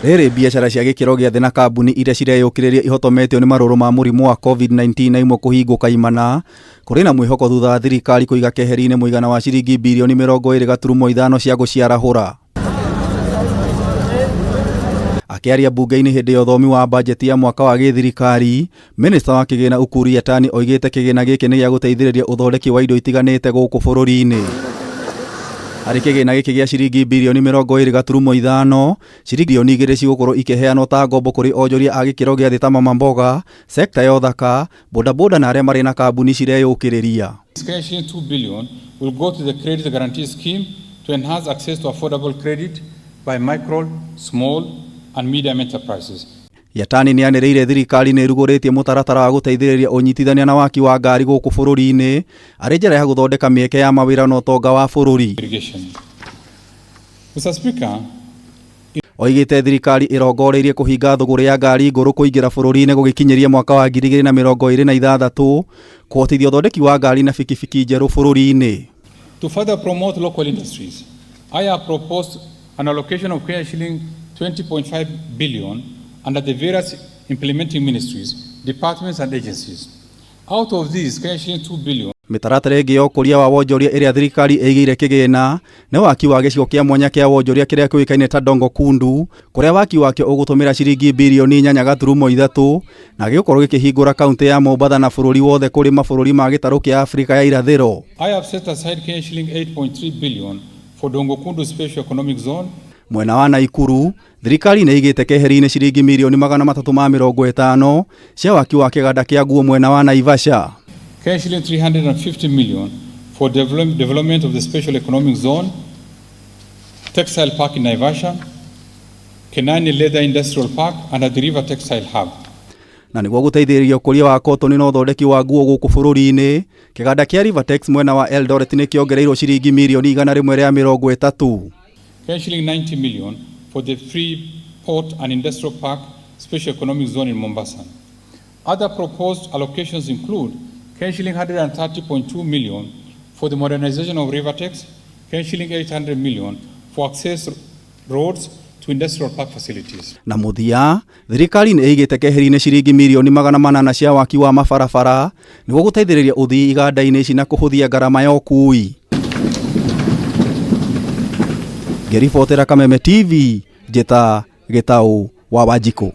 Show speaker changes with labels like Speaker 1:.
Speaker 1: Rĩrĩ biacara cia gĩkĩro gĩa thĩ na kambuni iria cireyũkĩrĩria ihotometio nĩ marũrũ ma mũrimũ wa Covid-19 na imwe kũhingwo kaimana, kũrĩ na mwĩhoko thutha wa thirikari kũiga keheri-inĩ mũigana wa ciringi birioni 20.5 cia gũciarahũra. Akĩaria mbunge-inĩ hĩndĩ ya ũthomi wa bajeti ya mwaka wa gĩthirikari, Minista wa kĩgĩna Ukur Yatani oigĩte kĩgĩna gĩkĩ nĩ gĩa gũteithĩrĩria ũthondeki wa indo itiganĩte gũkũ bũrũri-inĩ. Harĩ kĩgĩna gĩkĩ gĩa ciringi birioni 20.5, ciringi birioni 2 cigũkorwo ikĩheanwo ta ngombo kũrĩ onjoria a gĩkĩro gĩa thĩ ta mama mboga, sekta ya ũthaka, bodaboda na arĩa marĩ na kambuni cireyũkĩrĩria.
Speaker 2: Kenya shilling 2 billion will go to the credit guarantee scheme to enhance access to affordable credit by micro, small and medium enterprises.
Speaker 1: Yatani nĩ anĩrĩire thirikari nĩ ĩrugũrĩtie mũtaratara wa gũteithĩrĩria ũnyitithania na waki wa ngari gũkũ bũrũri-inĩ arĩ njĩra ya gũthondeka mĩeke ya mawĩra na ũtonga wa bũrũri.
Speaker 2: Irrigation. Mr. Speaker,
Speaker 1: Oigĩte thirikari ĩrongoreirie kũhinga thũgũrĩ ya ngari ngũrũ kũingĩra bũrũri-inĩ gũgĩkinyĩria mwaka wa 2026 kũhotithia ũthondeki wa ngari na bikibiki njerũ bũrũri-inĩ.
Speaker 2: To further promote local industries, I have proposed an allocation of Kenya shilling 20.5 billion under the various implementing ministries, departments and agencies. Out of these, Kenya shilling 2 billion
Speaker 1: Mĩtaratara ĩngĩ ya ũkũria wa wonjoria ĩrĩa thirikari ĩigĩire kĩgĩna nĩ waki wa gĩcigo kĩa mwanya kĩa wonjoria kĩrĩa kĩũĩkaine ta Dongo Kundu, kũrĩa waki wakĩo ũgũtũmĩra ciringi birioni 8.3 na gĩgũkorwo gĩkĩhingũra kaunti ya Mombatha na bũrũri wothe kũrĩ mabũrũri ma gĩtarũ kĩa Afrika ya irathĩro.
Speaker 2: I have set aside Kenya shilling 8.3 billion for Dongo Kundu Special Economic Zone.
Speaker 1: Mwena wa Naikuru, thirikari nĩ ĩigĩte keheri-inĩ ciringi mirioni 350 cia waki wa kĩganda kĩa nguo mwena wa Naivasha.
Speaker 2: Kenya shilling 350 million for development of the Special Economic Zone, Textile Park in Naivasha, Kenani Leather Industrial Park and Athi River Textile Hub.
Speaker 1: Na nĩguo gũteithĩrĩria ũkũria wa kotoni na ũthondeki wa nguo gũkũ bũrũri-inĩ, kĩganda kĩa Rivatex mwena wa Eldoret nĩ kĩongereirwo ciringi mirioni 130.
Speaker 2: Kenya shilling 90 million for the Free Port and Industrial Park Special Economic Zone in Mombasa. Other proposed allocations include Kenya shilling 130.2 million for the modernization of Rivatex, Kenya shilling 800 million for access roads to industrial park facilities.
Speaker 1: Na mũthia, thirikari nĩ ĩigĩte keheri-inĩ ciringi mirioni 800 cia waki wa mabarabara nĩguo gũteithĩrĩria ũthii iganda-inĩ ici na kũhũthia ngarama ya ũkui. Ngĩribotera Kameme TV, njĩta Gĩtaũ wa Wanjikũ.